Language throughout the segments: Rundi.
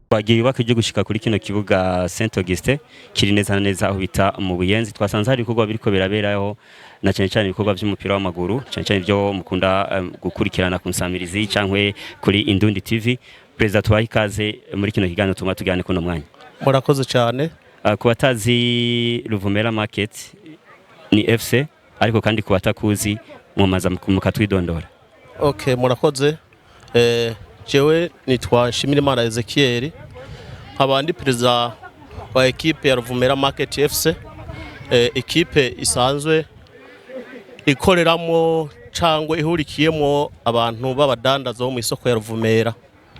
Twagiye ibakwe ryo gushika kuri kino kibuga Saint Augustin, kiri neza na neza aho bita mu Buyenzi. Twasanze hari ibikorwa biriko biraberaho, na cyane cyane ibikorwa by'umupira w'amaguru, cyane cyane ibyo mukunda gukurikirana ku nsamirizi cyangwa kuri Indundi TV. Perezida, tubahe ikaze muri kino kiganiro tuma tugane kuno mwanya. Murakoze cyane. Ku batazi Ruvumera Market ni FC, ariko kandi ku batakuzi mumaza mukatwidondora. Okay, murakoze. Jewe nitwa Nshimirimana Ezekiel, nkaba ndi perezida wa ekipe ya Ruvumera Market FC, ekipe isanzwe ikoreramo cyangwa ihurikiyemo abantu b'abadandaza bo mu isoko ya Ruvumera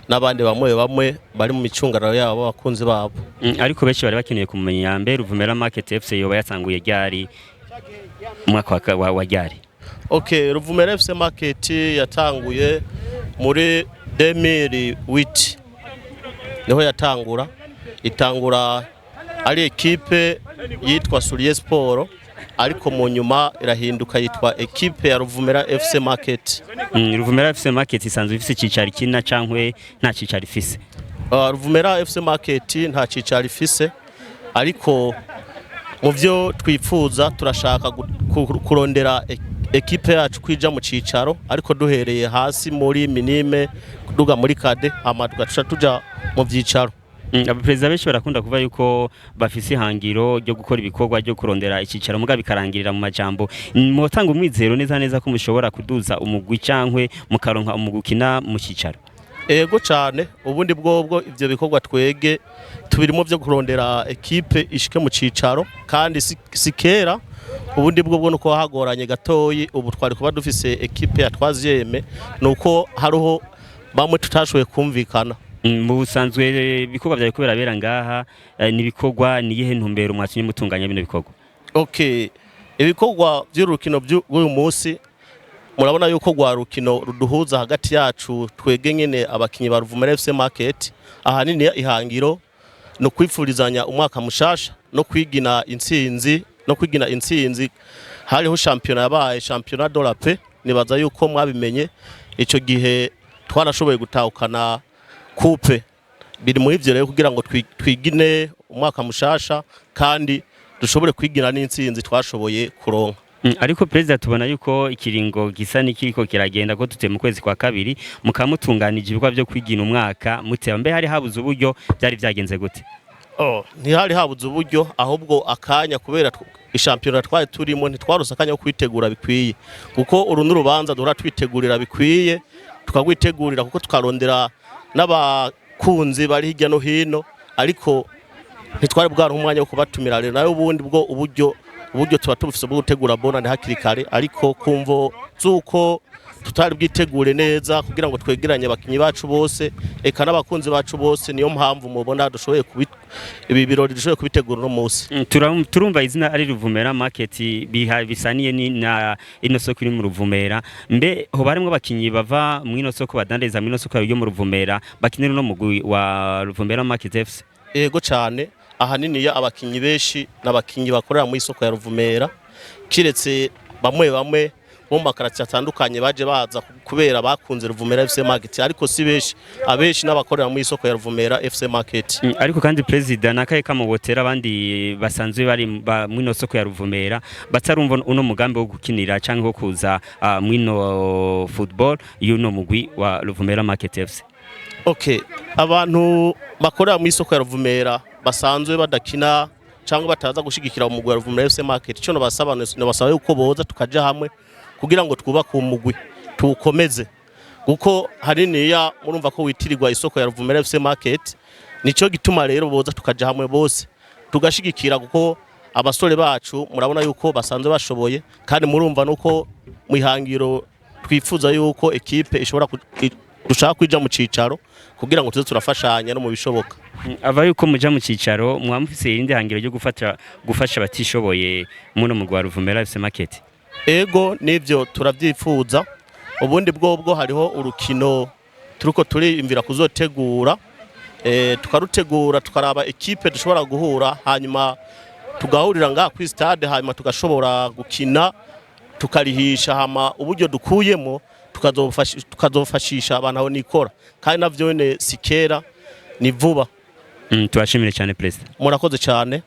n'abandi bamwe bamwe bari mu micungararo yabo, abakunzi babo. Ariko benshi bari bakeneye kumenya, mbe Ruvumera Market FC yoba yatanguye ryari, umwaka wa ryari? Okay, Ruvumera FC Market yatanguye muri 2008, niho yatangura. Itangura ari ekipe yitwa Sulier Sport, ariko mu nyuma irahinduka yitwa ekipe ya Ruvumera FC Market. Ruvumera FC Market isanzwe ifise icicaro kina cankwe nta cicaro ifise? Ruvumera FC Market nta cicaro ifise, ariko mu byo twifuza turashaka kurondera ekipe yacu kwija mu cicaro, ariko duhereye hasi muri minime, kuduga muri cadets, hama tugaca tuja mu vyicaro. Abaperezida benshi barakunda kuvuga yuko bafise ihangiro ryo gukora ibikorwa ryo kurondera icicaro, muga bikarangirira mu majambo. Mutanga umwizero neza neza ko mushobora kuduza umugwi cankwe mukaronka umugwi ukina mu cicaro? Ego cane, ubundi bwobwo ivyo bikorwa twege tubirimo vyo kurondera ekipe ishike mu cicaro, kandi si kera. Ubundi bwobwo nuko hagoranye gatoyi. Ubu twari kuba dufise ekipe ya troisième, nuko hariho bamwe tutashoboye kumvikana. Mu busanzwe ibikorwa vyawe ko birabera ngaha, ni ibikorwa ni iyihe ntumbero mwatumye mutunganya bino bikorwa? Okay, ibikorwa by'urukino bw'uyu munsi, murabona yuko rwa rukino ruduhuza hagati yacu twege nyene abakinyi ba Ruvumera FC Market. Ahanini ihangiro no kwifurizanya umwaka mushasha no kwigina intsinzi. Hariho shampiyona yabaye, championnat de la paix, nibaza yuko mwabimenye. Ico gihe twarashoboye gutahukana coupe. Biri muri ivyo rero kugira ngo twigine umwaka mushasha kandi dushobore kwigina n'intsinzi twashoboye kuronka. Ariko perezida, tubona yuko ikiringo gisa n'ikiriko kiragenda, ko tute mu kwezi kwa kabiri mukamutunganije ibikorwa byo kwigina umwaka muteba. Mbe hari habuze uburyo, byari byagenze gute? Oh, ntihari habuze uburyo, ahubwo akanya, kubera ishampiyona twari turimo ntitwarose akanya ko kwitegura bikwiye, kuko uru n'urubanza duhora twitegurira bikwiye, tukagwitegurira kuko tukarondera n'abakunzi bari hirya no hino, ariko ntitwari bwaronka umwanya wo kubatumira. Rero nayo ubundi bwo uburyo tuba tubufise bwo gutegura bonane hakiri kare, ariko kumvo z'uko tutari bwitegure neza kugira ngo twegeranye abakinyi bacu bose eka n'abakunzi bacu bose, niyo mpamvu mubona dushoboye ibi birori dushoboye kubitegura uno munsi. Turumva izina ari Ruvumera Market, bisaniye ni na ino soko iri mu Ruvumera. Mbe hoba harimwo abakinyi bava mu ino soko, badandariza mu ino soko yo mu Ruvumera, bakinira uno mugwi wa Ruvumera Market FC? Ego cane, ahanini ya abakinyi benshi n'abakinyi bakorera mu isoko ya Ruvumera, kiretse bamwe bamwe bo mu makaratiye atandukanye baje baza kubera bakunze Ruvumera FC Market, ariko si benshi. Abenshi n'abakorera mu isoko ya Ruvumera FC Market. Ariko kandi perezida, nakaye kamubotera abandi basanzwe bari mw'ino soko ya Ruvumera batarumva uno mugambi wo gukinira cyangwa wo kuza mw'ino football y'uno mugwi wa Ruvumera Market FC? Okay, abantu bakorera mu isoko ya Ruvumera basanzwe badakina cyangwa bataza gushigikira umugwi wa Ruvumera FC Market, ico nobasaba, nobasaba yuko boza tukaja hamwe kugira ngo twubake umugwi, tuwukomeze, kuko haniniya murumva ko witirirwa isoko ya Ruvumera FC Market. Nico gituma rero boza tukaja hamwe bose tugashigikira, kuko abasore bacu murabona yuko basanzwe bashoboye, kandi murumva nuko mu ihangiro twifuza yuko ekipe ishobora dushaka kwija mu cicaro kugira ngo tuze turafashanya no mu bishoboka. Ava yuko muja mu cicaro, mwaba mufise irindi hangiro ryo gufasha abatishoboye muno mugwi wa Ruvumera FC Market? Ego, nivyo turavyifuza. Ubundi bwobwo hariho urukino turiko turiyumvira kuzotegura, tukarutegura, tukaraba ekipe dushobora guhura, hanyuma tugahurira ngaha kuri stade, hanyuma tugashobora gukina tukarihisha, hama uburyo dukuyemo tukazofashisha abantu aho nikora, kandi navyone si kera, ni vuba. Tubashimire cyane, Perezida. Murakoze cyane.